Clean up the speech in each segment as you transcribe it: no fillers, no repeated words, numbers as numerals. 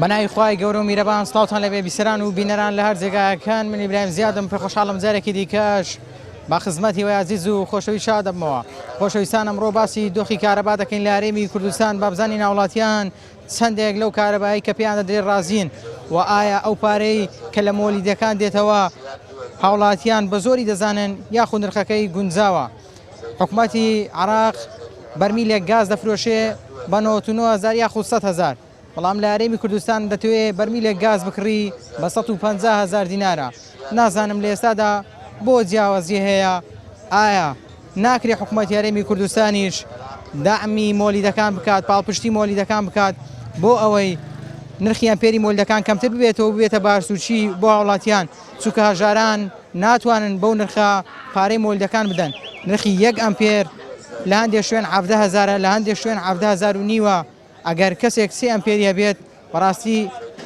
بەناوی خوای گەورە و میرەبان سڵاوتان لەبێ بیسەران و بینەران لە هەر جێگایەکان من ئیبراهیم زیادم پێ خۆشحاڵم جارێکی دیکەش بە خزمەتی وای ئازیز و خۆشەوی شاد دەبمەوە خۆشەویستان ئەمڕۆ باسی دۆخی کارەبا دەکەین لە هەرێمی کوردستان بابزانین هاوڵاتیان چەندێک لەو کارەبایی کە پێیان دەدرێت ڕازین و ئایا ئەو پارەی کە لە مۆلیدەکان دێتەوە هاوڵاتیان بە زۆری دەزانن یاخود نرخەکەی گونجاوە حکومەتی عراق بەرمیلێک گاز دەفرۆشێ بە 99 هزار یاخود 100 هزار بەڵام لە هەرێمی کوردستان دەتەوێ بەرمیلێک گاز بکڕی بە 150 هزار دینارە نازانم لە ئێستادا بۆ جیاوازی هەیە ئایا ناکرێ حکومەتی هەرێمی کوردستانیش دەعمی مۆلیدەکان بکات پاڵپشتی مۆلیدەکان بکات بۆ ئەوەی نرخی ئەمپێری مۆلیدەکان کەمتر ببێتەوە ببێتە بارسوچی بۆ هاوڵاتیان چونکە هەژاران ناتوانن بەو نرخە پارەی مۆلیدەکان بدەن نرخی یەک ئەمپێر لە هەندێک شوێن حەڤدە هەزارە لە هەندێک شوێن حەڤدە هەزار و نیوە ئەگەر کەسێک سێ ئەمپێری هەبێت بەڕاستی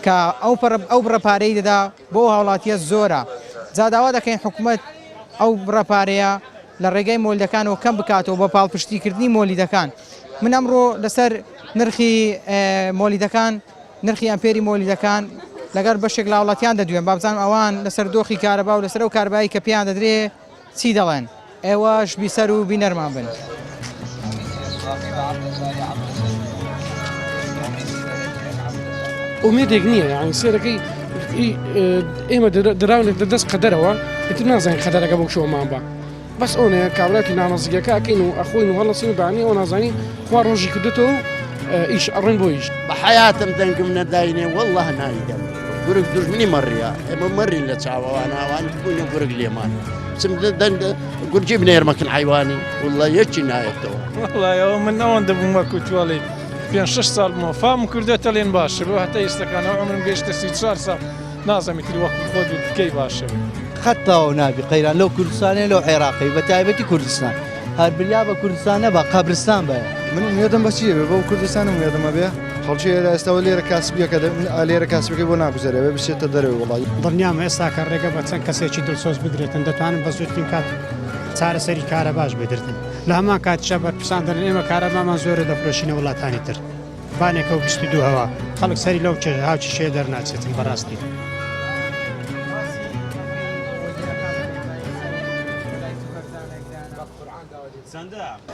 کە ئەو پڕ ئەو بڕە پارەی دەدا بۆ هاوڵاتیە زۆرە جا داوا دەکەین حکومەت ئەو بڕە پارەیە لە ڕێگەی مۆلیدەکانەوە کەم بکاتەوە بە پاڵپشتیکردنی مۆلیدەکان من ئەمڕۆ لەسەر نرخی مۆلیدەکان نرخی ئەمپێری مۆلیدەکان لەگەڵ بەشێک لە هاوڵاتیان دەدوێن بابزانم ئەوان لەسەر دۆخی کارەبا و لەسەر ئەو کارەبایی کە پێیان دەدرێ چی دەڵێن؟ ئێوەش بیسەر و بینەرمان بن. ئومێدێک نییە یانی سێرەکەی ئێمە دراونێت لە دەست قەدەرەوە ئیتر نازانین قەدەرەکە بۆ شۆمان بە بەس ئەوەیە کابراتی نانەزیگەکە ئەکەین و ئەخۆین و هەڵەسین و بەیانی ئەو نازانین خوا ڕۆژی کردێتەوە ئیش ئەڕۆین بۆ ئیش. بە حەیاتم دەنگم نەداینێ واللە نایدەم گورگ دوژمنی مەڕیە ئێمە مەڕین لە چاوەوانە ئەوان بوونە گورگ لێمان بچم دەنگ گورجی بنێرمەکن حیوانی واللە یەکی نایەتەوە وەڵای ئەوە من ئەوەندە بووم وەکو تواڵی پێ شش ساڵ بوومە فام کردێتە لێن باشە بۆ هەتا ئێستەکانەوە عمرم گەیشتە 34 ساڵ نازانم ئیتر وەکو خۆت وت کەی باشە بێ. قەت تەواو نابی قەیران لەو کوردستانەیە لەو عێراقەی بە تایبەتی کوردستان هەر بریا بە کوردستان نەبا قەبرستان بایە. من ئومێدم بە چی ئەبێ بەو کوردستانە ئومێدم ئەبێ خەڵکی ئێرە ئێستا وە لێرە کاسبیەکە لێرە کاسبەکەی بۆ ناگوزەرێ ئەبێ بچێتە دەرەوەی وڵات. دڵنیام ئێستا کە ڕێگە بە چەند کەسێکی دڵسۆز بدرێتن دەتوانن بە زووترین کات چارەسەری کارەباش بدرتن لە هەمان کاتیشا بەرپرسان دەڵێن ئێمە کارەبامان زۆرە دەفرۆشینە وڵاتانی تر. بانێکە و 22 هەوا خەڵک سەری لەو هاوکێشەیە دەرناچێتن بەڕاستی.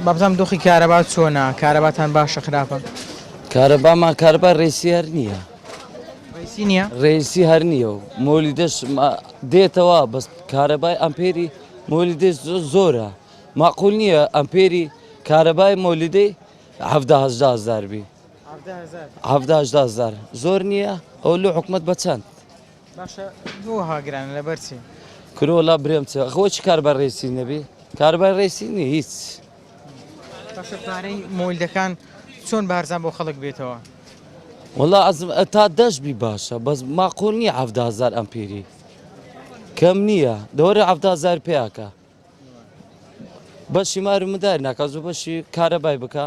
بابزانم دۆخی کارەبا چۆنە کارەباتان باشە خراپە؟ کارەبامان کارەبا ڕێسی هەر نییە ڕێسی نییە ڕێسی هەر نییە و مۆلیدەش دێتەوە بەس کارەبای ئەمپێری مۆلیدەش زۆرە ماقول نییە ئەمپێری کارەبای مۆلیدەی حەفدا هەژدا هەزار بی حەفدا هەژدا هەزار زۆر نییە ئەو لۆ حکومەت بە چەند باشە بۆ ها گرانە لەبەر چی کرۆ لا برێم چ خۆ چ کار بە ڕێسی نەبی کاربای ڕێسی نیە هیچ باشە پارەی مۆلدەکان چۆن بارزان بۆ خەڵک بێتەوە وەڵا ئەزم تا دەش بی باشە بەس ماقول نییە حەفدا هەزار ئەمپیری کەم نییە دەوەرە حەفدا هەزار پێیاکە بەشی مار و مدار ناکا زۆ بەشی کارەبای بکە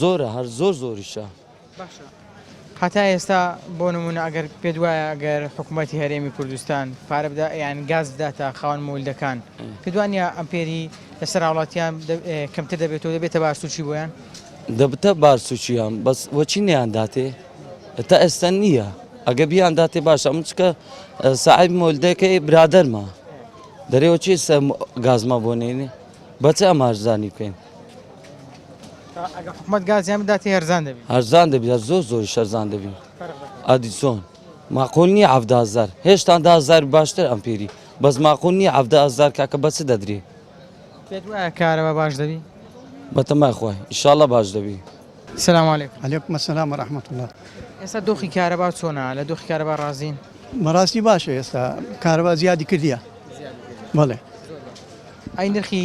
زۆرە هەر زۆر زۆریشە. باشە هەتا ئێستا بۆ نمونە ئەگەر پێت وایە ئەگەر حکوومەتی هەرێمی کوردستان پارە بدا یان گاز بداتە خاوەن مولدەکان پێت وانە ئەمپێری لەسەر هاوڵاتیان کەمتر دەبێتەوە دەبێتە بارسوچی بۆیان دەبتە بارسوچیان بەس وەچی نیان داتێ تا ئێستا نییە ئەگە بیان داتێ باشە من چکە ساعب مۆلدەکەی برادەرمە دەرێەوە چی گازما بۆ نێنێ بەچ ئەم هەرزانی بکەین ئەگە حکومەت گازیان بداتێ هەرزان دەبی هەرزان دەبی زۆر زۆری شەرزان دەبی ئەدیسۆن ماقول نییە هزار هێشتان هزار باشتر ئەم پیری بەس ماقول نییە هزار کاکە بەچ دەدرێ پێت وایە کارەبا باش دەبی بەتەمای خۆی ئیشاڵە باش دەبی سلام علیکم. علیکم السلام و رحمة اللە. ئێستا دۆخی کارەبا چۆنە؟ لە دۆخی کارەبا ڕازین؟ بەڕاستی باشە ئێستا کارەبا زیادی کردیە. بەڵێ. ئەی نرخی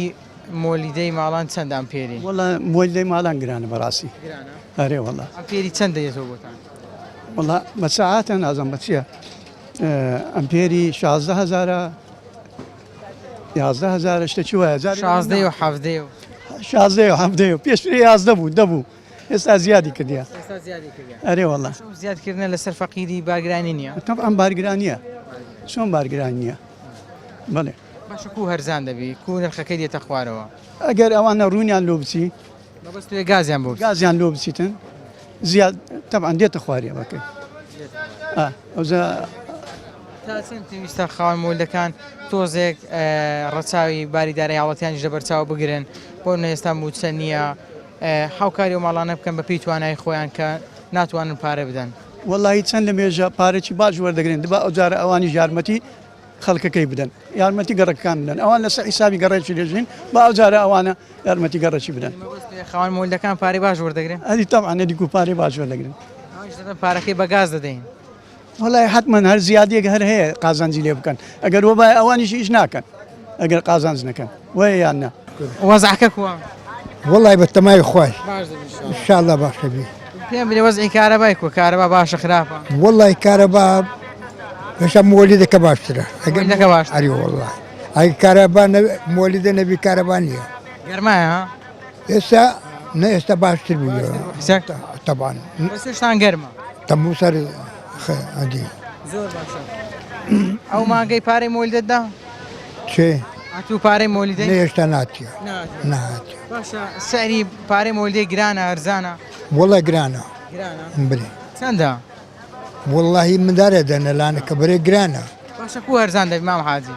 مۆلیدەی ماڵان چەند ئەمپێری؟ وەڵا مۆلیدەی ماڵان گرانە بەڕاستی. گرانە؟ ئەرێ وەڵا. ئەمپێری چەند دەیەتەوە بۆتان؟ وەڵا بە سەعاتە نازانم بە چییە ئەمپێری 16 هەزارە 11 هەزارە شتێکی وایە جارێ شازدەی و حەڤدەی و شازدەی و حەڤدەی و پێشتر 11 بوو دەبوو ئێستا زیادی کردیە ئێستا زیادی کردیە ئەرێ وەڵا ئەو زیادکردنە لەسەر فەقیری بارگرانی نییە تەبعەن بارگرانیە چۆن بارگران نییە بەڵێ باشە کو هەرزان دەبی کو نرخەکەی دێتە خوارەوە ئەگەر ئەوانە ڕوونیان لۆ بچی مەبەست لێ گازیان بۆ بچی گازیان لۆ بچیتن. زیاد تەبعەن دێتە خوارێ بەکەی ئەوجا تا چەند پێویستە خاوەن مۆلدەکان تۆزێک ڕەچاوی باری دارایی هاوڵاتیانیش لەبەرچاو بگرن بۆ نمونە ئێستا مووچە نییە هاوکاری ئەو ماڵانە بکەن بە پێی توانای خۆیان کە ناتوانن پارە بدەن. وەڵاهی چەند لە مێژە پارەکی باش وەردەگرن دبا ئەوجارە ئەوانیش یارمەتی خەڵکەکەی بدەن یارمەتی گەڕەکەکان بدەن ئەوان لەسەر حیسابی گەڕەکی دەژین با ئەوجارە ئەوانە یارمەتی گەڕەکی بدەن. خاوەن مۆلدەکان پارەی باش وەردەگرن؟ ئەری تەبعەن ئەدی کو پارەی باش وەردەگرن. ئەوانیش دەڵێن پارەکەی بە گاز دەدەین. وەڵای حەتمەن هەر زیادیەک هەر هەیە قازانجی لێ بکەن ئەگەر وەبایە ئەوانیش ئیش ناکەن ئەگەر قازانج نەکەن وایە یان نا؟ وەزعەکە کوە؟ وەڵای بە تەمای خوای باش دەبی ان شاء الله. ان شاء الله باشە بی. پێم بلێ وەزعی کارەبای کوە؟ کارەبا باشە خراپە؟ وەڵای کارەبا هێشتا مۆلیدەکە باشترە. مۆلیدەکە باشترە. ئەری وەڵا ئەگەر کارەبا مۆلیدە نەبی کارەبا نییە. گەرمایە ها؟ ئێستا نە ئێستا باشتر بوو تەبان. ئێستاشتان گەرمە؟ تەموو سەر ئەدی. زۆر باشە. ئەو مانگەی پارەی مۆلیدەت دا؟ چێ؟ ئەتوو پارەی مۆلیدەی؟ نە هێشتا ناتیە. ناتیە. باشە سعری پارەی مۆلیدەی گرانە هەرزانە؟ وەڵا گرانە. گرانە؟ بلێ. چەندە؟ وەڵاهی مندارە دەنە لانە کە بەرێ گرانە. باشە کو هەرزان دەبی مام حاجی؟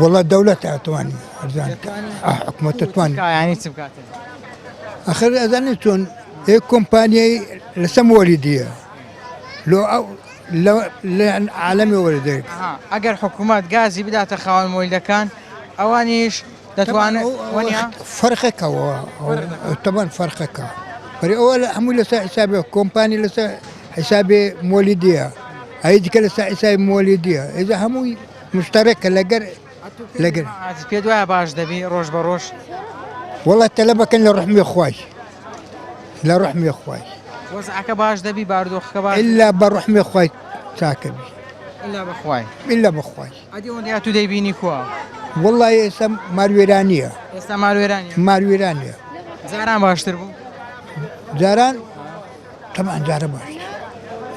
وەڵا دەولەت ئەتوانی هەرزان حکومەت ئەتوانی. یانی چ بکاتن؟ ئەخر ئەزانی چۆن ئێ کۆمپانیای لەسە مۆلیدیە لۆ ئەو لە عالەمی وەردێک. ئەگەر حکوومەت گازی بداتە خاوەن مۆلیدەکان ئەوانیش دەتوانن وەنیە؟ فەرقەکەوە تەبەن فەرقەکە بەری ئەوە هەموو لەسەر حسابێ کۆمپانی لەسەر حسابێ مۆلیدیە ئەی دیکە لەسەر حسابی مۆلیدیە ئێجا هەمووی مشتەرەکە لەگەر لەگەر پێت وایە باش دەبی ڕۆژ بە ڕۆژ؟ وەڵا تەلەبەکەن لە ڕحمی خوای لە ڕحمی خوای وەزعەکە باش دەبی بارودۆخەکە باش ئللا بە ڕحمی خوای چاکە بی ئللا بەخوای ئللا بەخوای ئەدی ئەوەندەی ئەتوو دەیبینی کوا؟ وەڵای ئێستا ماروێرانیە. ئێستا ماروێرانیە؟ ماروێرانیە. جاران باشتر بوو؟ جاران تەبعەن جارە باشتر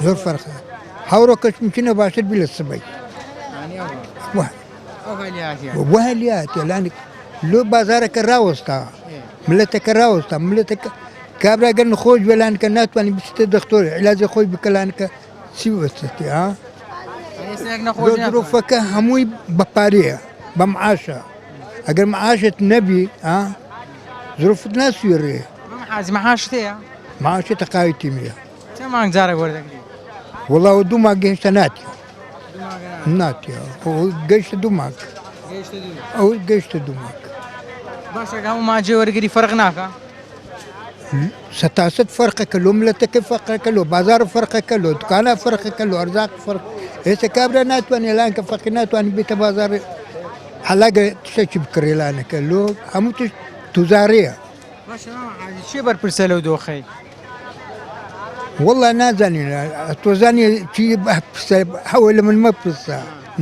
زۆر فەرقە هەورۆ کەش ممکنە باشتر بی لە سبەی وهلیاتە لانی لۆ بازارەکە راوەستا ملەتەکە راوەستا ملەتەکە کابرا گەر نەخۆش بێلانکە ناتوانانی بچێتە دەختۆر علاجی خۆی بکەلانکە چی بەسەتی ها؟ ظروفەکە هەمووی بە پارەیە بە معاشە ئەگەر معاشت نەبی ها ظروفت ناسوێڕێ حاجی معاشت هەیە؟ معاشی تەقاویتی نییە چەند مانگ جارێک وەردەگری؟ وەڵا دوو مانگ هێشتا ناتیە ناتیە گەیشتە دوو مانگ ئەو گەیشتە دوو مانگ باشە هەموو ماجێ وەرگری فەرق ناکە؟ سەتاسەت فەرقەکە لۆ ملەتەکە فەرقەکە لۆ بازار فەرقەکە لۆ دوکانە فەرقەکە لۆ ئەرزاق فەرق ئێستا کابرا ناتوانێت لانکە فەقیر ناتوانێت بێتە بازار حەلاگە تشتێکی بکڕێ لانەکە لۆ هەموو تشت توزارەیە. باشە مامە حاجی کێ بەرپرسە لەو دۆخەی؟ والله نازانین تۆزانی چی پرسە هەوە لە من مەپرسە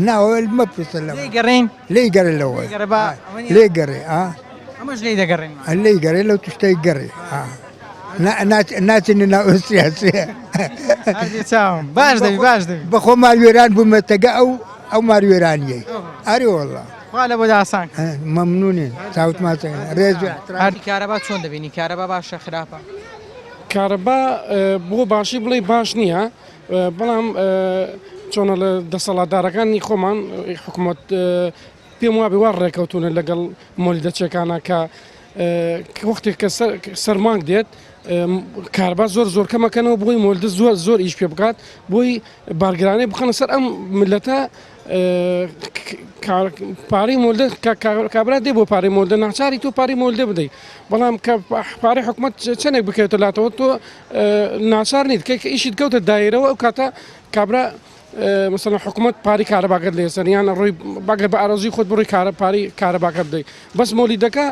ناوە مەپرسە لە لێی گەڕین لێی گەڕێ لەوە لێی گەڕێ ئا ئەمەش لێی دەگەڕێین. لێی گەڕێ لەو تشتەی گەڕێ ناچینە ناو سیاسی. چاوم باش دەبی باش دەبی. بەخۆ ماروێران بوومە تەگە ئەو ئەو ماروێرانیەی ئەرێ وەڵا. خوا لە بۆ ئاسان کە. مەمنونین چاوت ماچەکەن ڕێز و احترام. کارەبا چۆن دەبینی کارەبا باشە خراپە؟ کارەبا بۆ باشی بڵێ باش نییە بەڵام چۆنە لە دەسەڵاتدارەکانی خۆمان حکوومەت پێم وابێ وا ڕێکەوتونە لەگەڵ مۆلیدەچیەکانا کە وەختێک کە سەرمانگ دێت کاربا زۆر زۆر کەمەکەنەوە بۆی مۆلدە زۆر زۆر ئیش پێ بکات بۆی بارگرانەی بخەنە سەر ئەم ملەتە پارەی مۆلدە کابرا دێ بۆ پارەی مۆلدە ناچاری تۆ پارەی مۆلدە بدەیت بەڵام کە پارەی حکومت چەندێک بکەوێتە لاتەوە تۆ ناچار نیت کە ئیشت کەوتە دایرەوە ئەو کاتە کابرا مەسەلەن حکومەت پارەی کارەباکەت لێ سەن یان ڕۆی باگەر بە ئارەزوی خۆت بڕۆی کارە پارەی کارەباکە بدەیت بەس مۆلیدەکە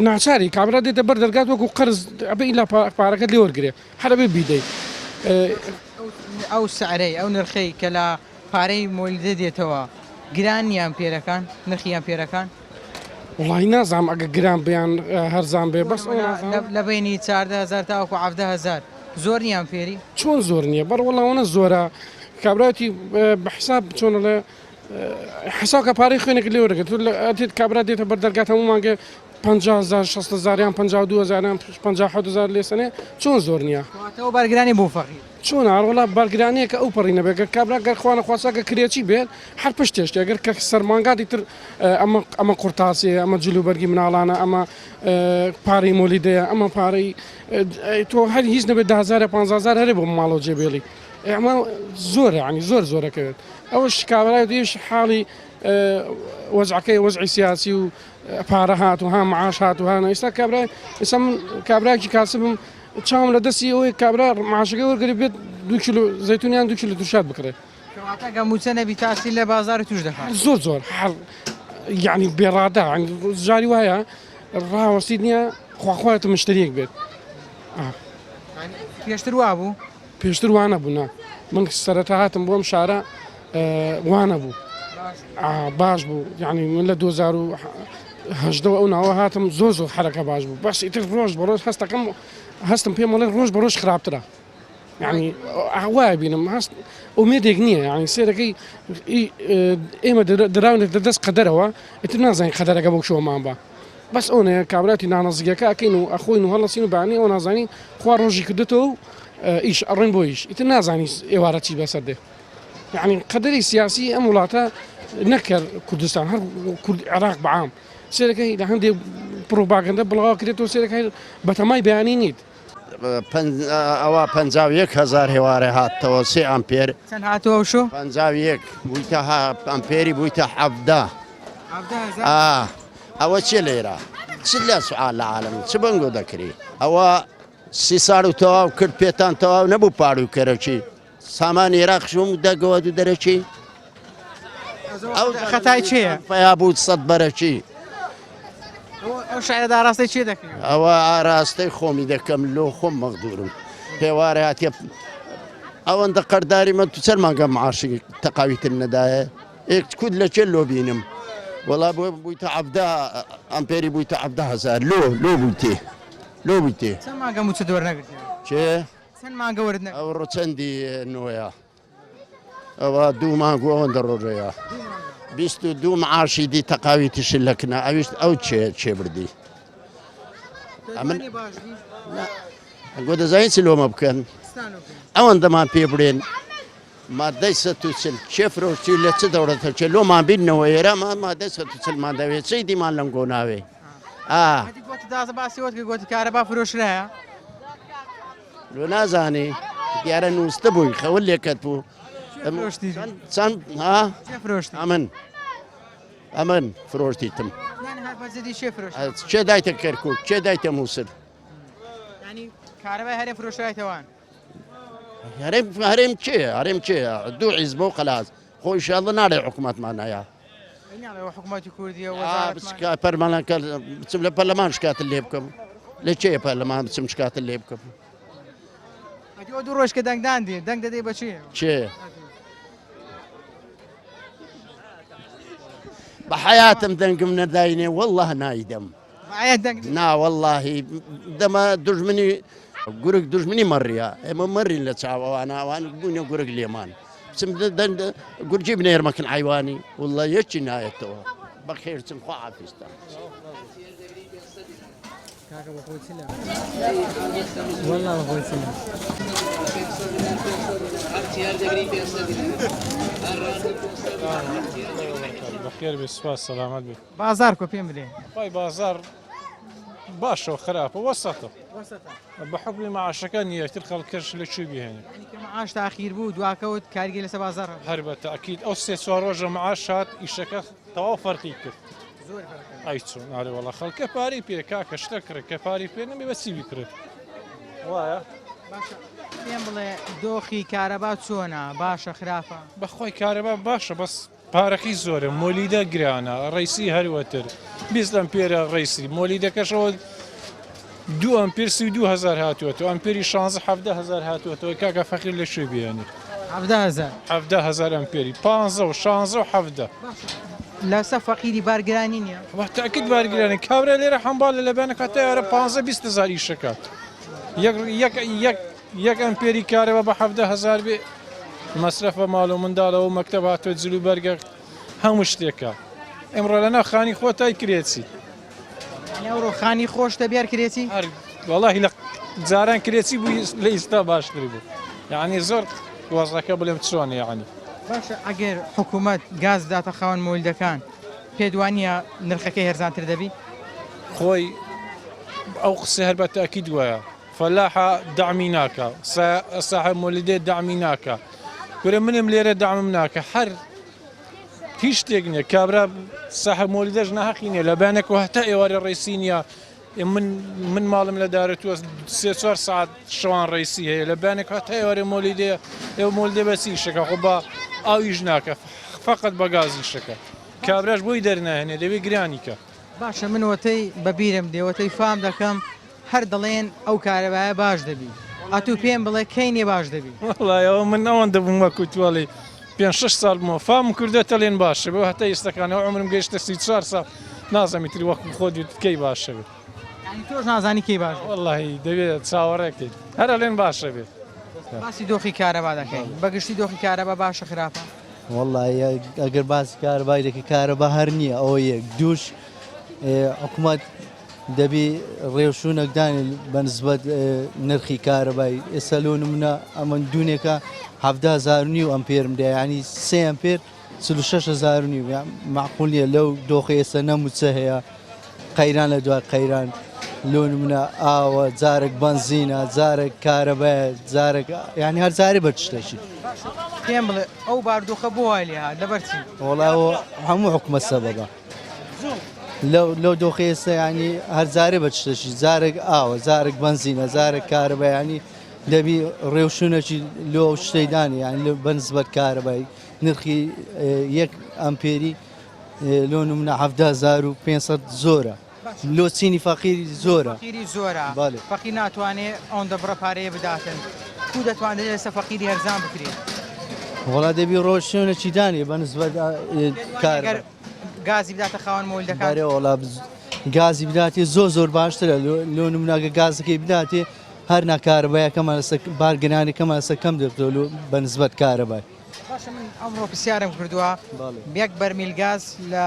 ناچاری کابرا دێتە بەر دەرگات وەکو قەرز ئەبێ ئیلا پارەکەت لێ وەرگرێ هەر ئەبێ بیدەی. ئەو سعرەی ئەو نرخەی کە لە پارەی مۆلیدە دێتەوە گران نییە ئەمپێرەکان نرخی ئەمپێرەکان؟ وەڵاهی نازانم ئەگەر گران بێ یان هەرزان بێ بەس ئەو نازانم. لە بەینی 14 هەزار تاوەکو 17 هەزار زۆر نییە ئەمپێری؟ چۆن زۆر نییە بەڕ وەڵا ئەوەنە زۆرە کابرا وتی بە حساب چۆن ئەڵێ. حساو کە پارەی خوێنێک لێ وەرەگرت تۆ ئەتێت کابرا دێتە بەر دەرگات هەموو مانگێ 50 هزار 60 هزار یان 52 هزار یان 57 هزار لێسەنێ چۆن زۆر نییە؟ کەواتە ئەو بارگرانی بۆ فەقیر. چۆن ئاڕۆڵا بارگرانیەکە ئەو پەڕی نەبێت گەر کابرا گەر خوا نەخواستە گەر کرێچی بێت هەر پشتێشتی ئەگەر کە سەرمانگاتی تر ئەمە ئەمە قورتاسیە ئەمە جلوبەرگی مناڵانە ئەمە پارەی مۆلیدەیە ئەمە پارەی تۆ هەر هیچ نەبێت دههزار 15هزار هەرێ بۆ ماڵەوە جێبێڵی ئەمە زۆر ینی زۆر زۆرەکەوێت ئەوەش کابرای دیش حاڵی وەزعەکەی وەزعی سیاسی و پارە هات و ها معاش هات و هاە ئێستا کابرای ئێستا من کابراکی کاسبم چاوم لە دەستی ئەوەی کابرا معاشەکەی وەرگری بێت دو کیلۆ زەیتون یان دو کیلۆ ترشات بکڕێ. کەواتە گە مووچە نەبی تاسیر لە بازاڕی توش دەکات. زۆر زۆر هەر یعنی بێڕادە جاری وایە ڕاوەستیت نییە خواخوایەتە مشتریەک بێت. پێشتر وابوو؟ پێشتر وانە بوو نا من سەرەتا هاتم بۆم شارە وانە بوو باش بوو یعنی من لە 2018 ئەو ناوە هاتم زۆر زۆر حرەکە باش بوو بەس ئیتر ڕۆژ بە ڕۆژ هەستەکەم هەستم پێم وڵێ ڕۆژ بە ڕۆژ خراپترە یعنی وایە بینم هەست ئومێدێک نییە یعنی سێرەکەی ئێمە دراونێت لە دەست قەدەرەوە ئیتر نازانین قەدەرەکە بۆ شۆمان بە بەس ئەوەیە کابراتی نانەزیگەکە ئەکەین و ئەخۆین و هەڵەسین و بەیانی ئەوە نازانین خوا ڕۆژی کردێتەوە و ئیش ئەڕۆین بۆ ئیش ئیتر نازانی ئێوارە چی بەسەر دێ یعنی قەدەری سیاسی ئەم وڵاتە نەکرد کوردستان هەر کورد عێراق بەعام سێرەکەی لە هەندێک پڕۆپاگەندە بڵاوە کرێتەوە سێرەکەی بەتەمای بەیانی نیت. ئەوە 51 هزار هێوارە هاتەوە سێ ئەمپێر چەند هاتووە شۆ 51 بوویتە ئەمپێری بوویتە حەفدا ئەوە چێ لێرە چ لە سوعال لە عالم چ بەنگۆ دەکری ئەوە سی ساڵ و تەواو کرد پێتان تەواو نەبوو پاروو کەرەکی سامانی عێراق شوم دەگەوە دوو دەرەکی ئەو خەتای چیە پیا بوو سەد بەرەکی ئەو شاعرە ئاراستەی چێ دەکەن ئەوە ئاراستەی خۆمی دەکەم لۆ خۆم مەغدورم هێوارە هاتیە ئەوەندە قەرداری من تو چەند مانگە معاشی تەقاویتر نەدایە ئێک کود لە چێ لۆ بینم وەڵا بۆ بوویتە عەبدا ئەمپێری بوویتە عەبدا هەزار لۆ لۆ بوویتێ لۆ بوویتێ چەند مانگە مووچەت وەرنەگرتیە چێ چەند مانگە وەرت نەگرت؟ ئەوڕۆ چەندی نۆیە ئەوە دوو مانگ و ئەوەندە ڕۆژەیە 22 معاشی دی تەقاوی تشل لەکنە ئەویش ئەو چێ چێ بردی ئەمن گۆ دەزانین چ لۆمە بکەن ئەوەندەمان پێ بڵێن مادەی 140 چێ فرۆشتی لە چ دەوڵەتە چێ لۆمان بینەوە ئێرە مادەی 140 مان دەوێت چی دیمان لەم گۆناوێ ئا. گۆتی تازە باسی وەت کرد گۆتی کارەبا فرۆشرایە. لۆ نازانی دیارە نووستە بووی خەول لێکەت بوو. فرۆشتی چەند ها چێ فرۆشتی ئەمن ئەمن فرۆشتیتم یان هەر بەجدی چێ فرۆشتی چێ دایتە کەرکک چێ دایتە مووسل ینی کارەبای هەرێ فرۆشرایتەوان هەرێم هەرێم چێ هەرێم چێ دوو عیزبە و قەلاس خۆ ئیشاڵڵە ناڵێ حکوومەتمان هەیە حکوومەتی کوردیە پەرمانەکە بچم لە پەرلەمان شکاتت لێ بکەم لە چێ پەرلەمان بچم شکاتت لێ بکەم دوو ڕۆژ کە دەنگدان دێ دەنگ دەدەی بەچێ چێ بە حیاتم دەنگم نەداینێ والله نایدەم نا وەڵاهی دەمە دوژمنی گورگ دوژمنی مەڕیە ئێمە مەڕین لە چاوەوانە ئەوان بوونە گورگ لێمان بچم گورجی بنێرمەکن عیوانی والله یەکی نایەتەوە بەخێر چم خوا حافیزتان. کاکە بەخۆی چ لە والله بەخۆی چ لە بەخێر بێ سوپاس سەلامەت بێ. بازاڕ کۆ پێم بدێ. خۆی بازاڕ باشە و خراپە وەسەتە بە حکمی معاشەکان یەکتر خەڵکەش لە کوێ بهێنێ یعنی کە معاش تاخیر بوو دواکەوت کاریگەری لەسەر بازاڕ هەبوو. هەر بە تەئکید ئەو سێ چوار ڕۆژە معاش هات ئیشەکە تەواو فەرقی کرد زۆر فەرق کرد. ئەی چۆن ئەرێ وەڵا خەڵکە پارەی پێ کاکە شتە کڕێ کە پارەی پێ نەبێ بە چی بیکڕێ وایە. باشە پێم بڵێ دۆخی کارەبا چۆنە باشە خراپە؟ بەخوای کارەبا باشە بەس پارەکەی زۆرە مۆلیدە گرانە ڕیسی هەروەتر 20 ئەمپێرە ڕیسی مۆلیدەکەشەوە دوو ئەمپێر 32 هزار هاتووەتەوە ئەمپێری 16 17 هزار هاتووەتەوە کاکە فەقیر لە کوێ بێنی 17 هزار 17 هزار ئەمپێری 15 و 16 و 17 لەسە فەقیری بارگرانی نییە وەتەکت بارگرانی کابرا لێرە حەمباڵ لە بەنەکە تیارە 15 20 هزار ئیشەکات یەک یەک یەک یەک ئەمپێری کارەبا بە 17 هزار بێ مەسرەفە ماڵ و منداڵەوە مەکتەب هاتووە جل و بەرگە. هەموو شتێکە ئمڕۆ لەناو خانی خۆتای کرێچی. یانی ئەوڕۆ خانی خۆشتە بیار کرێچی؟ هەر وەڵاهی لە جاران کرێچی بوو لە ئیستا باشتر بوو یعنی زۆر وەزعەکە بڵێم چۆنە یعنی. باشە ئەگەر حکوومەت گاز بداتە خاوەن مۆلیدەکان پێت وانییە نرخەکەی هەرزانتر دەبی؟ خۆی ئەو قسەی هەر بە تەئکید وایە فەلاحە دەعمی ناکا ساحێب مۆلیدێ دەعمی ناکا کورە منم لێرە دەعمم ناکا هەر هیچ شتێک نییە کابرا ساحێب مۆلیدەش ناهەقی نییە لە بەیانێکەوە هەتا ئێوارێ ڕێسی نییە من من ماڵم لە دارە تووە سێ چوار ساعت شەوان ڕێسی هەیە لە بەیانێک هەتا ئێوارێ مۆلیدەیە ئێوە مۆلیدە بە چی ئیشەکە خۆ بە ئاویش ناکە فقط بە گاز ئیشەکە کابراش بۆی دەرناهێنێ دەبێ گرانی کە. باشە من وەتەی بە بیرم دێ وەتەی فام دەکەم هەر دەڵێن ئەو کارەبایە باش دەبی ئەتوو پێم بڵێ کەی نیە باش دەبی. وەڵای ئەوە من ئەوەندە بووم وەکو تۆ ئەڵێی پێنج شەش ساڵ بوومە فامم کردووە تەڵێن باشە بێ هەتا ئێستەکانەوە عومرم گەیشتە 34 ساڵ نازانم ئیتر وەکو خۆت وتت کەی باشە بێ. یانی تۆش نازانی کەی باش دەبێ. وەڵاهی دەبێ چاوەڕێ کەین هەر ئەڵێن باشە بێ. باسی دۆخی کارەبا دەکەین بەگشتی دۆخی کارەبا باشە خراپە؟ وەڵاهی ئەگەر باسی کارەبای دەکەی کارەبا هەر نییە ئەوە یەک دووش حکومەت دەبی ڕێوشونەک دانێ بە نسبەت نرخی کارەبای ئێستا لۆ نمونە ئەمن دوونێکە 17 و نیو ئەمپێرم دە ینی سێ ئەمپێر 46 و نیو معقول نییە لەو دۆخی ئێستا نەموچە هەیە قەیران لە دوای قەیران لۆ نمونە ئاوە جارێک بەنزینە جارێک کارەبایە جارێک یعنی هەر جارێ بە شتێکی پێم بڵێ ئەو باردۆخە بۆ وای لێ هات لەبەر چی؟ وەڵا هەموو حکومەت سەبەبە لەو دۆخی ئێستا ینی هەر جارێ بە شتێکی جارێک ئاوە جارێک بەنزینە جارێک کارەبا ینی دەبی ڕێوشونێکی لۆ ئەو شتەی دانی یان بەنسبەت کارەبای نرخی یەک ئەمپێری لۆ نمونە 17500 زۆرە لۆ چینی فەقیری زۆرە فەقیری زۆرە فەقیر ناتوانێ ئەوەندە بڕە پارەیە بداتن کو دەتوانرێت لەسەر فەقیری هەرزان بکرێت وەڵا دەبی ڕۆژ شوێنێکی دانێ بە نسبەت کار گازی بداتە خاوەن مۆلیدەکان بەرێ وەڵا گازی بداتێ زۆر زۆر باشترە لۆ نموناگە گازەکەی بداتێ هەر ناکارەبایەکەمان لەسەر بارگرانەکەمان لەسەر کەم دەبێتەوە بە نسبەت کارەبای باشە من ئەمڕۆ پرسیارم کردووە یەک بەرمیل گاز لە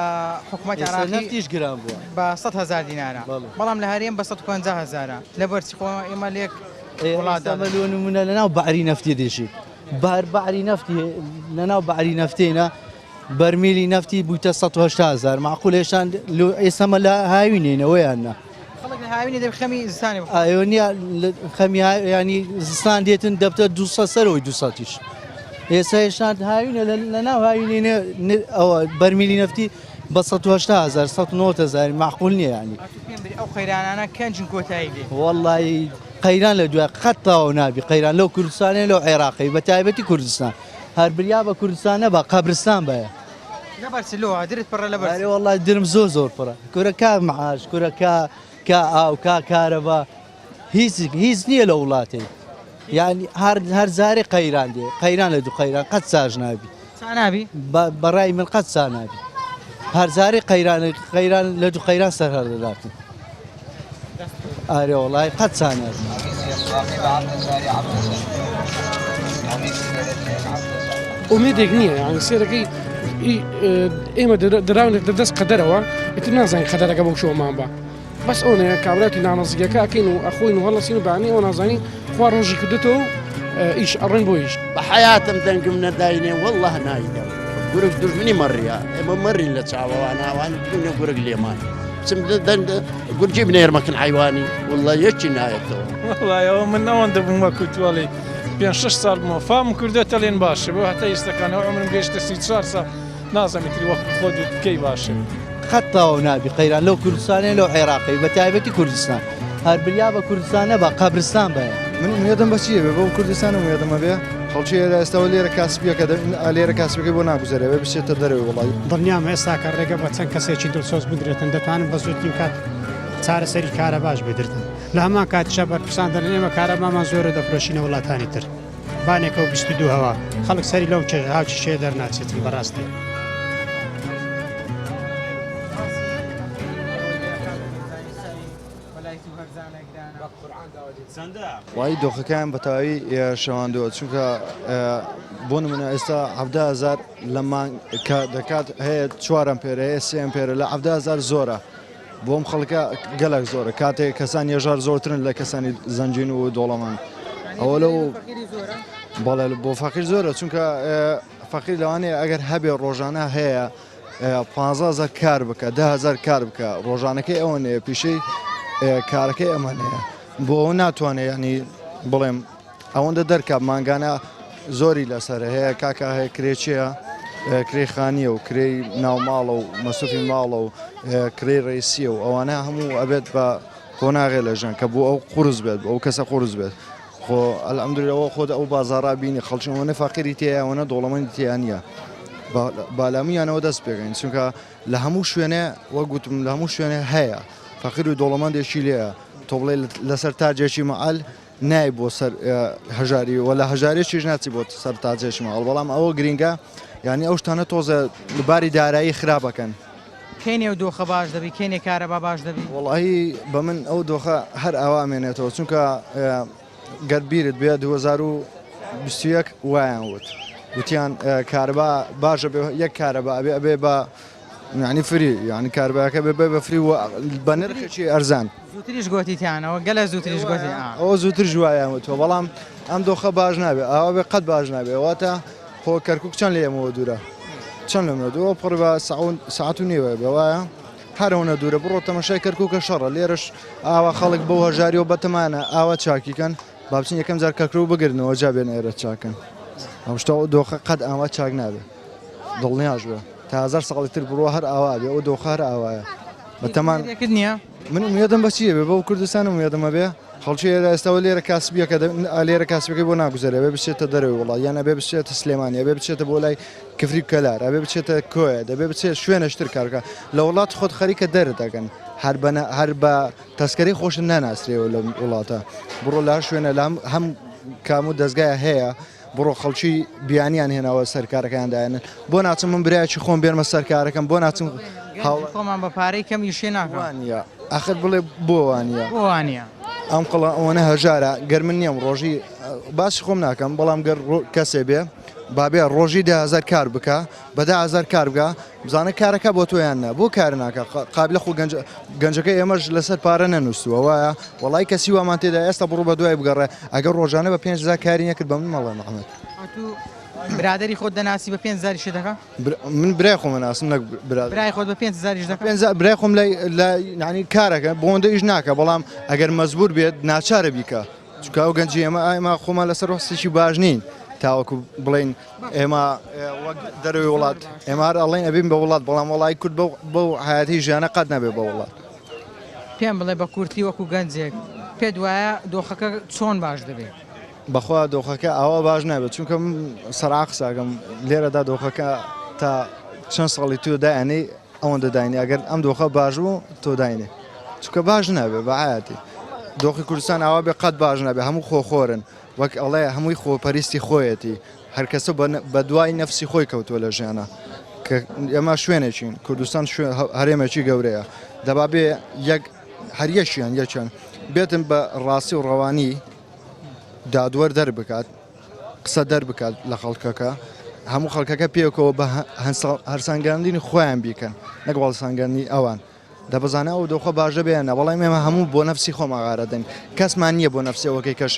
حکوومەت عێراقی نەفتیش گران بووە بە 100 هەزار دینارە بەڵام لە هەرێم بە 150 هەزارە لەبەر چی خۆ ئێمە لێک وڵاتدا لۆ نمونە لەناو بەعری نەفتی دێژی بار بەعری نەفتی لەناو بەعری نەفتێنە بەرمیلی نەفتی بوویتە 180 هەزار معقول هێشان ئێسەمە لە هاوینێنەوەیان نا خەڵک لە هاوینێ دەبێ خەمی زستانی بخوا. ئایۆ نیە خەمی ینی زستان دێتن دەبتە 200 سەرەوەی 200 یش ئێستا هێشتا هاوینە لە ناو هاوینێ ئەوە بەرمیلی نەفتی بە 180 هەزار 190 هەزار معقول نییە ینی ئەو قەیرانانە کەنجن کۆتایی دێ وەڵی قەیران لە دوای قەت تەواو نابی قەیران لەو کوردستانێ لەو عێراقی بە تایبەتی کوردستان هەر بریا بە کوردستان نەبا قەبرستان بایە لەبەر چ لۆ درت پڕە لەبەر ئەرێ وەڵا درم زۆر زۆر پڕە کورە کا معاش کورە کا کا ئاو کا کارەبا هیچ هیچ نییە لە وڵاتێ یعنی هەر هەر جارێ قەیران دێ قەیران لە دوو قەیران قەت ساش نابی نابی بەڕای من قەت سا نابی هەر جارێ قەیران قەیران لە دوو قەیران سەر هەردەداتن ئارێ وەڵای قەت سا نابی. ئومێدێک نییە یعنی سێرەکەی ئێمە دراونێتە دەست قەدەرەوە ئیتر نازانین قەدەرەکە بۆ شۆمان بە بەس ئەوەیە کابراتی نانەزیگەکە ئەکەین و ئەخۆین و هەڵەسین و بەیانی ئەوە نازانین خوا ڕۆژی کردێتەوە ئیش ئەڕۆین بۆ ئیش. بە حەیاتم دەنگم نەداینێ واللە نایدەم گورگ دوژمنی مەڕیە ئێمە مەڕین لە چاوەوانە ئەوان بوونە گورگ لێمان بچم دەنگ گورجی بنێرمەکن حیوانی واللە یەکی نایەتەوە. وەڵای ئەوە من ئەوەندە بووم وەکو تۆ ئەڵێی پێنج شەش ساڵ بوومە فامم کردووە تەڵێن باشە بۆ هەتا ئێستەکانەوە عومرم گەیشتە 34 ساڵ نازانم ئیتر وەکو خۆت وتت کەی باشە بێ. قەت تەواو نابی قەیران لەو کوردستانێ لەو عێراقی بە تایبەتی کوردستان هەر بریا بە کوردستان نەبا قەبرستان بایە. من ئومێدم بە چییە بێ بەو کوردستانە ئومێدم هەبێ خەڵکی ئێرە ئێستا لێرە کاسبیەکە لێرە کاسبەکەی بۆ ناگوزەرێ بێ بچێتە دەرەوەی وڵات. دڵنیام ئێستا کە ڕێگە بە چەند کەسێکی دڵسۆز بدرێتن دەتوانن بە زووترین کات چارەسەری کارەباش بدرتن لە هەمان کاتیشا بەرپرسان دەڵێن ئێمە کارەبامان زۆرە دەفرۆشینە وڵاتانی تر. بانێکە و 22 هەوا خەڵک سەری لەو هاوکیشەیە دەرناچێتن بەڕاستی. وڵی دۆخەکەیان بە تەواوی شێواندووە چونکە بۆ نمونە ئێستا 17هزار لە مانگ کە دەکات هەیە چوارم پێرە هەیە سێم پێرە لە 17هزار زۆرە بۆم خەڵکە گەلک زۆرە کاتێک کەسان یەژار زۆرترن لە کەسانی زەنجین و دۆڵەمان ئەوە لەو بەڵێ بۆ فەقیر زۆرە چونکە فەقیر لەوانەیە ئەگەر هەبێ ڕۆژانە هەیە 15هزار کار بکە دههزار کار بکە ڕۆژانەکەی ئەوە نەیە پیشەی کارەکەی ئەمە نەیە بۆ ئەوە ناتوانێت ینی بڵێم ئەوەندە دەرکە مانگانە زۆری لەسەر هەیە کاکە هەیە کرێچیە کرێ خانیە و کرێی ناوماڵە و مەسوفی ماڵە و کرێی ڕێسیە و ئەوانە هەموو ئەبێت بە قۆناغێ لە ژیان کە بۆ ئەو قورس بێت بۆ ئەو کەسە قورس بێت خۆ الحمدلله ئەوە خۆت ئەو بازاڕا بینی خەڵکی ئەوەنە فەقیری تێیە ئەوەنە دەوڵەمەندی تێیا نییە با لە هەموویانەوە دەست پێکەین چونکە لە هەموو شوێنێ وەک گوتم لە هەموو شوێنێ هەیە فەقیر و دەوڵەمەندێکی لێیە تۆ بڵێ لەسەر تاجێکی مەعەل نای بۆ سەر هەژاری و لە هەژارێکیش ناچی بۆ سەر تاجێکی ماڵ بەڵام ئەوە گرینگە یعنی ئەو شتانە تۆزە باری دارایی خراپەکەن. کەی نێو دۆخە باش دەبی کەینێ کارەبا باش دەبی؟ وەڵاهی بە من ئەو دۆخە هەر ئاوا ئەمێنێتەوە چونکە گەر بیرت بێ 2021 وایان وت وتیان کارەبا باشە بێ یەک کارەبا ئەبێ ئەبێ بە یعنی free یعنی کارەباکە بێ بێ بە free و بە نرخێکی ئەرزان زووتریش گۆتیتیانەوە گەلە زووتریش گۆتی ئەوە زووتر وایان وتوە بەڵام ئەم دۆخە باش نابێ ئاوا بێ قەت باش نابێ واتە خۆ کەرکوک چەند لە ئێمەوە دوورە؟ چەند لەمە دووە پڕ بە ساعت و نیوە بێ وایە هەر ئەوەنە دوورە بڕۆ تەمەشای کەرکوکە شەڕە لێرەش ئاوا خەڵک بەو هەژاریەوە بەتەمانە ئاوا چاکیکەن با بچین یەکەم جار کەرکوک بگرنەوە جا بێن ئێرە چاکەن ئەم شتە ئەو دۆخە قەت ئاوا چاک نابێ دڵنیاش بە تا هەزار ساڵی تر بڕۆ هەر ئاوا بێ ئەو دۆخە هەر ئاوایە بەتەمان نییە من ئومێدم بە چییە بێ بەو کوردستانم ئومێدم هەبێ خەڵکی ئێرە ئێستا وە لێرە کاسبیەکە لێرە کاسبەکەی بۆ ناگوزەرێ ئەبێ بچێتە دەرەوەی وڵات یان ئەبێ بچێتە سلێمانی ئەبێ بچێتە بۆ لای کفری و کەلار ئەبێ بچێتە کۆیە دەبێ بچێت شوێنەشتر کار بکات لە وڵات خۆت خەریکە دەرت دەکەن هەر بە هەر بە تەسکەرەی خۆشت ناناسرێەوە لە وڵاتە بڕۆ لە هەر شوێنە لە هەم کام و دەستگایە هەیە بڕۆ خەڵکی بیانیان هێناوە سەر کارەکەیان دایەنن بۆ ناچم من برایەکی خۆم بێنمە سەر کارەکەم بۆ ناچم هاوڵ خۆمان بە پارەی کەم ئیشێ ناکا وانە ئەخر بڵێ بۆ وانە بۆ وانە ئەم قڵە ئەوەنە هەژارە گەر من نییەم ڕۆژی باسی خۆم ناکەم بەڵام گەر کەسێ بێ بابێ ڕۆژی دههزار کار بکە بە دههزار کار بکە بزانە کارەکە بۆ تۆیان نا بۆ کار ناکە قابلە خۆ گەنج گەنجەکە ئێمەش لەسەر پارە نەنووسووە وایە وەڵای کەسی وامان تێدا ئێستا بڕۆ بە دوای بگەڕێ ئەگەر ڕۆژانە بە 5000 کاری نەکرد بە من مەڵێ محمد ئەتوو برادەری خۆت دەناسی بە 5000 ئیشە دەکا؟ من برای خۆمە ناسم نەک برادەر برای خۆت بە 5000 ئیش دەکا؟ 5000 برای خۆم لای لە یعنی کارەکە بۆ ئیش ناکە بەڵام ئەگەر مەجبور بێت ناچارە بیکە چونکە ئەو گەنجی ئێمە ئێمە خۆمان لەسەر وەستێکی باش نین تاوەکو بڵێین ئێمە وەک دەرەوەی وڵات ئێمە هەر ئەڵێن ئەبین بە وڵات بەڵام وەڵای کورد بەو بەو حیاتی ژیانە قەت نابێ بە وڵات. پێم بڵێ بە کورتی وەکو گەنجێک پێت وایە دۆخەکە چۆن باش دەبێت؟ بەخوا دۆخەکە ئاوا باش نابێت چونکە من سەرعا قساکەم لێرەدا دۆخەکە تا چەند ساڵی تۆ دایانەی ئەوەندە داینێ ئەگەر ئەم دۆخە باش بوو تۆ داینێ چونکە باش نابێ بە حیاتی دۆخی کوردستان ئاوا بێ قەت باش نابێ هەموو خۆخۆرن وەک ئەڵێ هەمووی خۆپەریستی خۆیەتی هەرکەسە بە دوای نەفسی خۆی کەوتووە لە ژیانە کە ئێمە شوێنێکین کوردستان هەرێمێکی گەورەیە دەبا بێ یەک هەر یەکیان یەکیان بێتن بە ڕاستی و ڕەوانی دادوەر دەربکات قسە دەربکات لە خەڵکەکە هەموو خەڵکەکە پێکەوە بە هەرسانگاندنی خۆیان بیکەن نەک هەڵسانگاندنی ئەوان دەبزانە ئەو دۆخە باشە بێ نە بەڵام ئێمە هەموو بۆ نەفسی خۆمان غارەدەین کەسمان نییە بۆ نەفسیەوەکەی کەش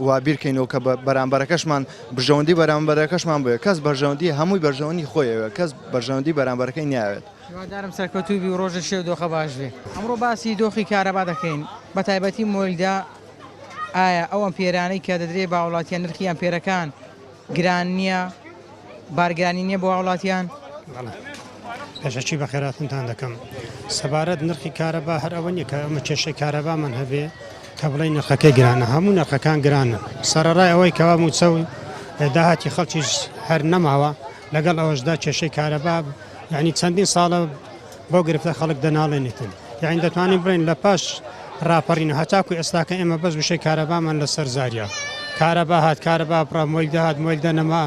وا بیرکەینەوە کە بەرامبەرەکەشمان بژەوەندی بەرامبەرەکەشمان بۆیە کەس بەرژەوەندی هەمووی بەرژەوەندی خۆیەوە کەس بەرژەوەندی بەرامبەرەکەی ناوێت. هیوادارم سەرکەوتوو بی و ڕۆژت شێو دۆخە باش بێ. ئەمڕۆ باسی دۆخی کارەبا دەکەین بەتایبەتی مۆلیدە ئایا ئەو ئەمپێرانەی کە دەدرێ بە هاوڵاتیان نرخی ئەمپێرەکان گران نییە بارگرانی نییە بۆ هاوڵاتیان؟ بەڵێ پێشەکی بەخێراتنتان دەکەم سەبارەت نرخی کارەبا هەر ئەوە نییە کە ئەمە کێشەی کارەبامان هەبێ کە بڵێ نرخەکەی گرانە هەموو نرخەکان گرانە سەرەڕای ئەوەی کەوا موچە و داهاتی خەڵکیش هەر نەماوە لەگەڵ ئەوەشدا کێشەی کارەبا یعنی چەندین ساڵە بەو گرفتە خەڵک دەناڵێنێتن یانی دەتوانین بڵێن لە پاش ڕاپەڕین هەتاکو ئێستاکە ئێمە بەس وشەی کارەبامان لەسەر زاریا کارەبا هات کارەبا بڕا مۆیلدە هات مۆیلدە نەما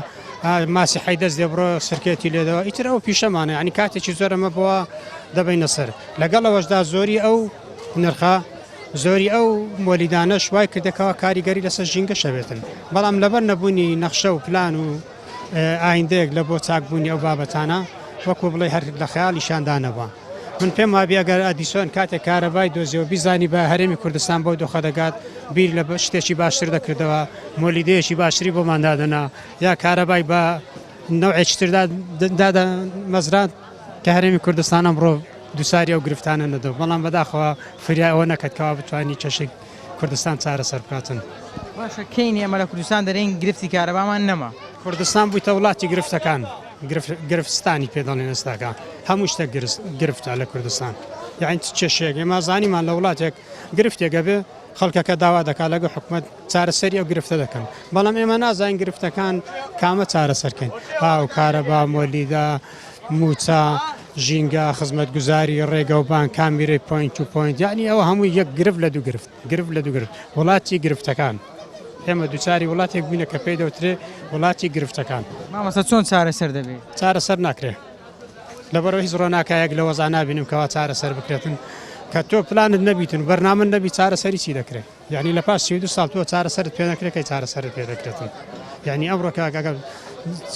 ماسی حەی دەست لێ بڕۆ سرکێتی لێدەوە ئیتر ئەو پیشەمانە یعنی کاتێکی زۆر ئەمە بۆ دەبینە سەر لەگەڵ ئەوەشدا زۆری ئەو نرخە زۆری ئەو مۆلیدانەش وای کردە کەوا کاریگەری لەسەر ژینگەش هەبێتن بەڵام لەبەر نەبوونی نەخشە و پلان و ئایندەیەک لە بۆ چاکبوونی ئەو بابەتانە وەکو بڵێ هەر لە خەیاڵیشیاندا نەبووە. من پێم وابی ئەگەر ئەدیسۆن کاتێک کارەبای دۆزیەوە بیزانی بە هەرێمی کوردستان بەو دۆخە دەگات بیر لە شتێکی باشتر دەکردەوە مۆلیدەیەکی باشتری بۆمان دادەنا یا کارەبای بە نەوعێکی تر دادەمەزراند کە هەرێمی کوردستان ئەمڕۆ دووچاری ئەو گرفتانە نەدەبوو، بەڵام بەداخەوە فریای ئەوە نەکەت کەوا بتوانی کێشەی کوردستان چارەسەر بکاتن. باشە کەین ئێمە لە کوردستان دەرێین گرفتی کارەبامان نەما؟ کوردستان بوویتە وڵاتی گرفتەکان، گرفتستانی پێ دەڵێن ئێستاکە، هەموو شتێک گرفتە لە کوردستان، یەعنی چ کێشەیەک ئێمە زانیمان لە وڵاتێک گرفتێک هەبێ خەڵکەکە داوا دەکات لەگە حکومەت چارەسەری ئەو گرفتە دەکەن، بەڵام ئێمە نازانین گرفتەکان کامە چارەسەر کەین، ئاو، کارەبا، مۆلیدە، مووچە، ژینگە، خزمەتگوزاری، ڕێگەوبان، کامیرەی point to point، یەعنی ئەوە هەمووی یەک گرفت لە دوو گرفت، گرفت لە دوو گرفت، وڵاتی گرفتەکان. ئێمە دووچاری وڵاتێک بووینە کە پێی دەوترێ وڵاتی گرفتەکان. مامۆستا چۆن چارەسەر دەبێ؟ چارەسەر ناکرێ. لەبەرئەوە هیچ ڕۆناکایەک لە وەزع نابینم کەوا چارەسەر بکرێتن. کە تۆ پلانت نەبیتن و بەرنامەت نەبی چارەسەری چی دەکرێ؟ یانی لە پاش 32 ساڵ تۆ چارەسەرت پێ نەکرێت کەی چارەسەرت پێ دەکرێتن یانی ئەمڕۆ کاک ئەگەر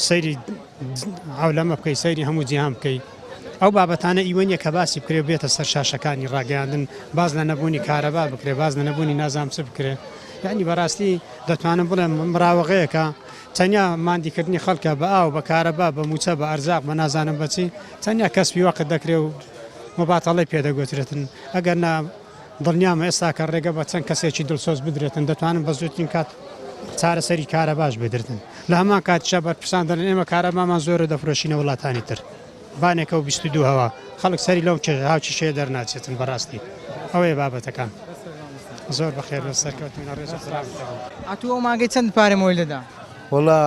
سەیری عەولەمە بکەی سەیری هەموو جیهان بکەی ئەو بابەتانە ئیوە نیە کە باسی بکرێ بێتە سەر شاشەکانی ڕاگەیاندن باز لە نەبوونی کارەبا بکرێ باز لە نەبوونی نازام چ بکرێ یعنی بەڕاستی دەتوانم بڵێم مراوەغەیەکە تەنیا ماندیکردنی خەڵکە بە ئاو بە کارەبا بە موچە بە ئەرزاق بە نازانم بەچی تەنیا کەسبی وەقت دەکرێ و مباتەڵەی پێدەگوترێتن ئەگەر نا دڵنیام ئێستا کە ڕێگە بە چەند کەسێکی دڵسۆز بدرێتن دەتوانن بە زووترین کات چارەسەری کارەباش بدرتن. لە هەمان کاتیشا بەرپرسان دەڵێن ئێمە کارەبامان زۆرە دەفرۆشینە وڵاتانی تر. بانێکە و 22 هەوا. خەڵک سەری لەو هاوکێشەیە دەرناچێتن بەڕاستی. ئەوەیە بابەتەکان. زۆر بەخێر بێن سەرکەوتوون ڕێز و احترام لەگەڵ. ئەتوو ئەو مانگەی چەند پارەی مۆیل دەدا؟ وەڵا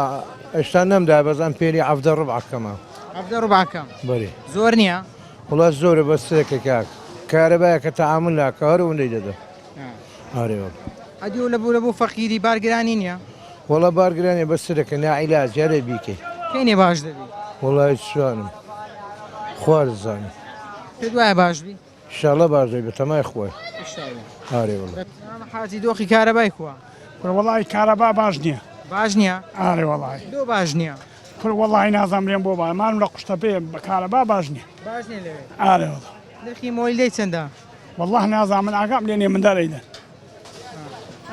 ئێستا نەمدا بەس ئەم پێری عەڤدە ڕوبعە کەمە. عەڤدە ڕوبعە کەم؟ بەرێ. زۆر نییە؟ وڵا زۆرە بەس سێکە کاک کارەبایە کە تەعامول ناکا هەر ئەوەندەی دەدا ئارێ وەڵا. ئەدی و لەبۆ لەبۆ فەقیری بارگرانی نیە؟ وەڵا بارگرانیە بەس سرەکە ناعیلاج هەرێ بیکەی. کەینێ باش دەبی؟ وەڵا هیچ چوانم خوا دەزانێ. پێت وایە باش بی؟ ئیشاڵا باش دەبی بەتەمای خوای. ئیشاڵا. ئارێ وەڵا. مامە حاجی دۆخی کارەبای کوا؟ کورە وەڵای کارەبا باش نیە. باش نیە؟ ئارێ وەڵای. لۆ باش نیە؟ کورە وەڵاهی نازانم لێم بۆ با مالم لە قوشتەپەیە بە کارەبا باش نیە. باش نیە لەوێ. ئارێ وەڵا. نرخی مۆلیدەی چەندە؟ وەڵاه نازانم من ئاگام لێ نیە مندار ئەیدەن.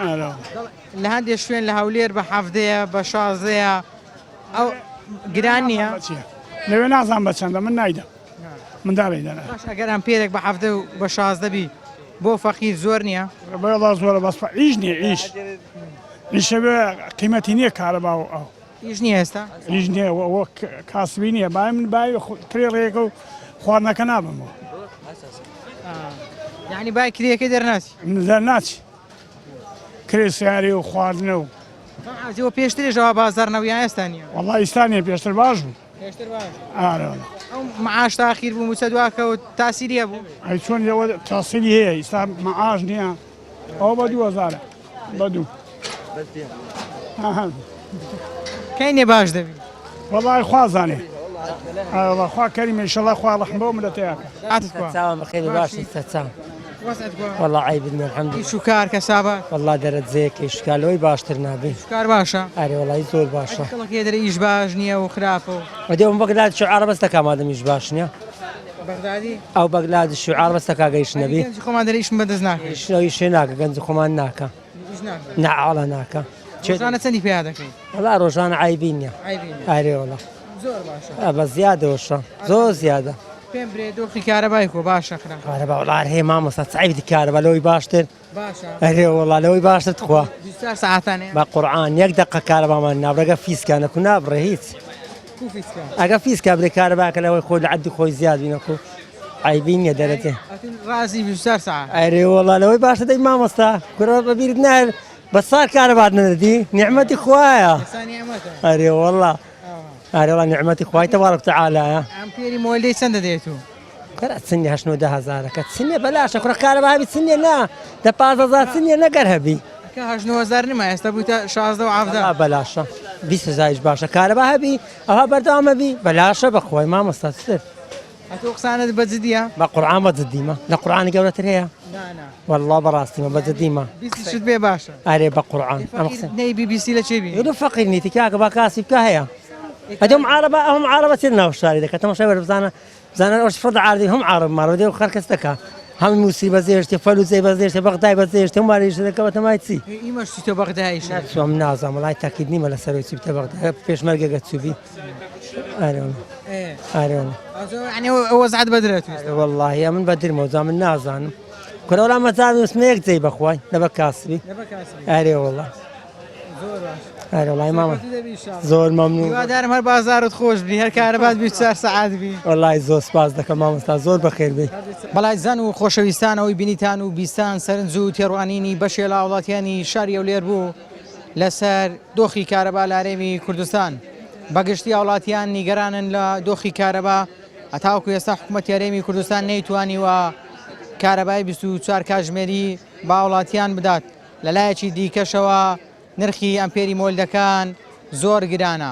ئارێ وەڵا. لە هەندێ شوێن لە هەولێر بە حەڤدەیە بە شازدەیە ئەو گران نیە؟ لەوێ نازانم بە چەندە من نایدەم مندار ئەیدەن. باش ئەگەر ئەمپێرێک بە حەڤدە و بە 16 بی بۆ فەقیر زۆر نیە؟ بەڵا زۆرە بەس ئیش نیە ئیش ئیشە بێ قیمەتی نیە کارەبا و ئەو. ئیش نییە ئێستا؟ ئیش نییە وە کاسبی نییە بای من بای کرێ ڕێگە و خواردنەکە نابمەوە. یعنی بای کرێەکەی دەرناچی؟ دەرناچی کرێ سیاری و خواردنە و ئەوە پێشترێژەوە بازار نەبوو یان ئێستا نییە؟ وەڵا ئیستا نییە پێشتر باش بوو. پێشتر باش ئارە وەڵا. ئەو معاش تاخیر بوو موچە دواکەوت تاسیری هەبوو؟ ئەی چۆن لەوە تاسیری هەیە ئیستا معاش نییە ئەوە بە 2000 بە دوو کەینێ باش دەبی؟ وەڵای خوا زانێ ئەوە خوا کەریمە ئیشەڵا خوا ڕەحم بەو ملەتەیە کات. چاوم بەخێر باشی سەرچاوم وەڵا عەیبت نیە الحمد ئیش و کار کەسابە وەڵا دەرەجەیەک ئیش کار لەوەی باشتر نابی ئیش و کار باشە ئەرێ وەڵی زۆر باشە خەڵک هەیە دەرێ ئیش باش نییە و خراپە و ئەدی ئەو بەغداد شوعارە بەس دەکا مادەم ئیش باش نییە بەغدادی ئەو بەغداد شوعار بەس دەکا گەیش نەبی گەنجی خۆمان دەرێ ئیشم بەدەست ناکەوێ ئیش ئیشێ ناکە گەنجی خۆمان ناکە ئیش ناکە نا وەڵا ناکە ڕۆژانە چەندی پیا دەکەی وەڵا ڕۆژانە عەیبی نییە عەیبی نییە ئەرێ وەڵا زۆر باشە ئە بە زیادەوەشە زۆر زیادە پێم برێ دۆخی کارەبای کۆ باشە خراپ کارەبا وەڵا هەیە مامۆستا چ عەیبی کارەبا لەوەی باشتر باشە ئەرێ وەڵا لەوەی باشتر تخوا 24 سەعاتانەیە بە قورعان یەک دەقە کارەبامان نابڕێگە فیسکا نەکو نابڕێ هیچ کو فیسکا ئەگە فیسکا برێ کارەباکە لەوەی خۆی لە عەدی خۆی زیاد بینەکو عەیبی نییە دەرەجێ ئەتون ڕازی 24 سەعات ئەرێ وەڵا لەوەی باشتر دەی مامۆستا کورە بە بیرت نایە بە سار کارەبات نەدەدی نیعمەتی خوایە ئێستا نیعمەتە ئەرێ وەڵا ئەرێ وەڵا نیعمەتی خوای تەبارک تەعالایە ئەمپێری مۆلیدەی چەندە دێت و کورە چنیە هەشت نۆ دە هەزارەکە چنیە بەلاشە کوڕە کارەبا هەبی چنیە نا دە 15 هەزار چنیە نەگەر هەبی کە هەشت نۆ هەزار نما ئێستا بوویتە 16 و 17 وەڵا بەلاشە 20 هەزاریش باشە کارەبا هەبی ئەوها بەردەوام هەبی بەلاشە بەخوای مامۆستا چتر. ئەتۆ قسانت بە جدیە؟ بە قورعان بە جدیمە لە قورعانی گەورەتر هەیە؟ نا نا. واللە بەڕاستیمە بە جدیمە. بیستی شت بێ باشە. ئەرێ بە قورعان ئەم قسە. نەیبی بیستی لە چێ بی؟ ئێ فەقیر نیتی کاکە با کاسی بکە هەیە. ئەدەم عارەبە ئەم عارەبە چێ ناو شاری دەکە تەماشای وەرە بزانە بزانە ئەوش فرد عاردی هم عارەب مارەبە دێ خەر کەس دەکا هەم موسی بەزێشتێ فەلوجەی بەزێشتێ بەغدای بەزێشتێ هم ماریش دەکە بە تەمای چی؟ ئیمەش چیتە بەغدایش نەچووم نازانم وەڵای تەکید نیمە لەسەر چی بتە بەغدا پێشمەرگە گە چووبی. وەزعەت بەدرێت واللهی من بەدرمەوە جا من نازانم کورە وەڵا مەجال وسمە یەک جێی بەخوای لە بە کاسبی ئەرێ وەڵا ئەرێ وەڵای مامە زۆر مەمنون هیوادارم هەر بازارت خۆش بی هەر کارەبات 24 سەعات بی وەڵای زۆر سپاس دەکەم مامۆستا زۆر بەخێر بێی. بەڵای زان و خۆشەویستان ئەوەی بینیتان و بیستان سەرنج و تێڕوانینی بەشێ لە هاوڵاتیانی شاری هەولێر بوو لەسەر دۆخی کارەبا لە هەرێمی کوردستان. بەگشتی هاوڵاتیان نیگەرانن لە دۆخی کارەبا، هەتاوەکو ئێستا حکوومەتی هەرێمی کوردستان نەیتوانیوە کارەبای 24 کاتژمێری بە هاوڵاتیان بدات. لەلایەکی دیکەشەوە نرخی ئەمپێری مۆلدەکان زۆر گرانە،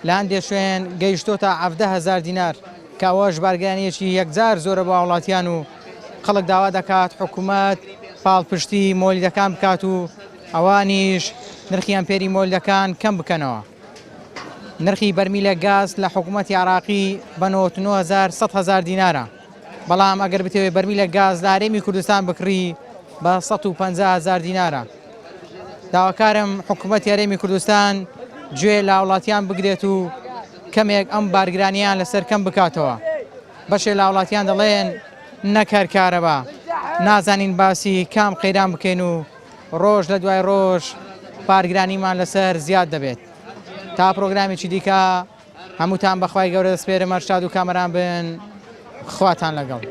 لە هەندێک شوێن گەیشتۆتە 17 هەزار دینار، کە ئەوەش بارگرانییەکی یەکجار زۆرە بۆ هاوڵاتیان و خەڵک داوا دەکات حکوومەت پاڵپشتی مۆلیدەکان بکات و ئەوانیش نرخی ئەمپێری مۆلدەکان کەم بکەنەوە. نرخی بەرمیلێک گاز لە حکوومەتی عراقی بە 99 هەزار دینارە، بەڵام ئەگەر بتەوێت بەرمیلێک گاز لە هەرێمی کوردستان بکڕی بە 150 هەزار دینارە. داواکارم حکوومەتی هەرێمی کوردستان گوێ لە هاوڵاتیان بگرێت و کەمێک ئەم بارگرانیان لەسەر کەم بکاتەوە. بەشێ لە هاوڵاتیان دەڵێن نەک هەر کارەبا، نازانین باسی کام قەیران بکەین و ڕۆژ لە دوای ڕۆژ بارگرانیمان لەسەر زیاد دەبێت. تا پرۆگرامێکی دیکە هەمووتان بەخوای گەورە دەسپێرم هەر شاد و کامەران بن خواتان لەگەڵ.